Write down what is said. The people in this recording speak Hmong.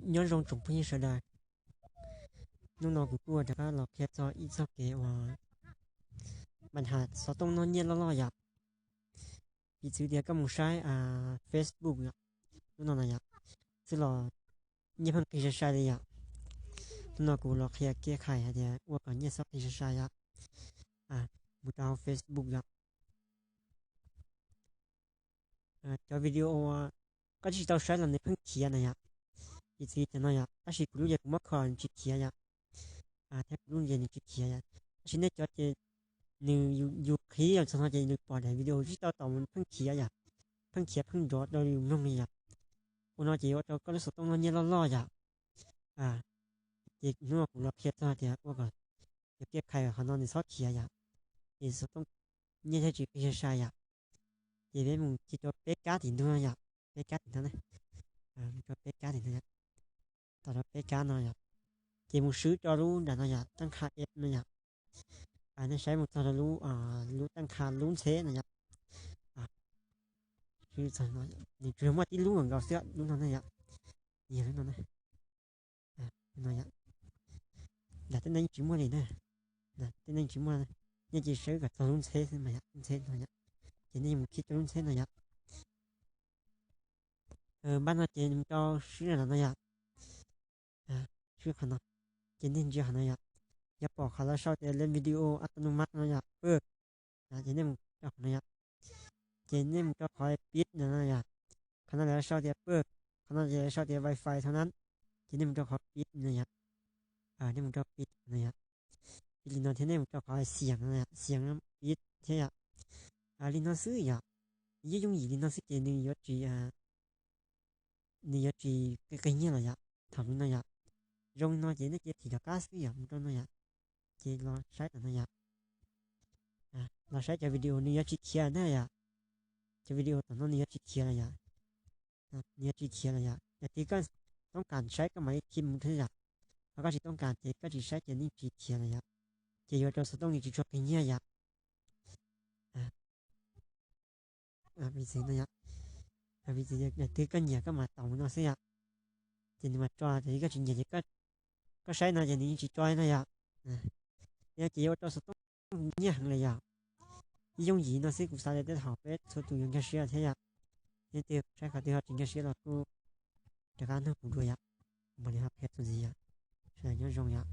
Nyob zoo tsoom phooj ywg sawv daws, hnub no kuv kuj rov qab los qhia txog ib txoj kev uas npam has xov tooj noj nyiaj loj loj yom. Piv txwv tias koj mus saib Facebook yom, hnub no no yom, xwb los nyiaj pheej qig sai sai li yom. Hnub no kuv los qhia kev khai hais tias ua kom nyiaj txhob qig sai sai yom. Mus rau hauv Facebook yom. Cov video koj tsis tau saib los nws pheej khiav na yom. Piv txwv cov no yom, tab sis kuv lub ces kuv muab kho nws tsis khiav yom. Thiab kuv lub ces nws tsis khiav yom. Tab sis nej cov ces nws yus qhib los txog no ces nws pom daim video tsis tau tau mus pheej khiav yom. Pheej khiav pheej nrov rau yus mloog li yom. Ua no ces ua rau koj lub xov tooj noj nyiaj loj loj yom. Ces hnub no kuv los qhia txog tias ua kom cov kev khai qhov no nws txhob khiav yom. Ces xov tooj nyiaj thiaj tsis qig sai sai yom. Ces peb mus ci rau peb kab tim ntug no yom. Peb kab tim no ne. Mus rau peb kab tim no yom. Tom rau peb kab no yom. Ces mus swb rau lub nram no yom, taj nkha app no yom. Nej saib mus txog rau lub, lub taj nkha lub ntxheb no yom. Swb txog no, nws tsuas yog muaj tib lub nkaus xwb, lub no ne yom. Yog lub no ne. No yom. Nram tej no yeej tsis muaj li na. Tej no yeej tsis muaj. Nej cia li saib kom txog lub ntxheb xwb mas yom, lub ntxheb no yom. Ces nej mus khib rau lub ntxheb no yom. Npaj no ces mus rau swb nram no yom. Swb qhov no, ces nej ntsia qhov no yom. Yuav pom qhov lawv sau tias lên video autonomous no yom, pw. Ces nej mus rau qhov no yom. Ces nej mus rau qhov pib no no yom. Qhov no lawv sau tias pw, qhov no ces lawv sau tias wifi thov na. Ces nej mus rau qhov pib no yom. Nej mus rau pib no yom. Pib li no thiab nej mus rau qhov xiam no, xiam pib thiab yom. Li no xwb yom. Yooj yooj yim li no xwb ces nws yuav tsis, nws yuav tsis qi qig nyiaj los yom. Thaum li no yom, zoo li no ces nej cia li thim rov qab xwb yom, mus rau no yom. Ces los saib tom no yom. Los saib cov video nws yuav tsis khiav na yom. Cov video tom no nws yuav tsis khiav los yom. Nws yuav tsis khiav los yom. Yog tias koj toob kas saib koj mam li khib mus thiab yom. Ho koj tsis toob kas ces koj tsis saib ces nws tsis khiav los yom. Ces yuav rau xov tooj nws tsis tshua qig nyiaj yom. Piv txwv no yom. Piv txwv yog twg koj nyiam koj mam taus mus no xwb yom. Ces nws mam tso, tiam sis koj tsis nyiam ces koj saib no ces nws yeej tsis tso no yom. Ces yuav ua rau xov tooj nyiaj heev li yom. Yooj yim no xwb kuv xav tias tej thaum peb txhua tus yuav nkag siab thiab yom. Leej twg saib qhov twg ho tsis nkag siab los kuj rov qab nug kuv dua yom. Kuv mam li ho qhia txuas ntxiv yom. Sawv daws nyob zoo yom.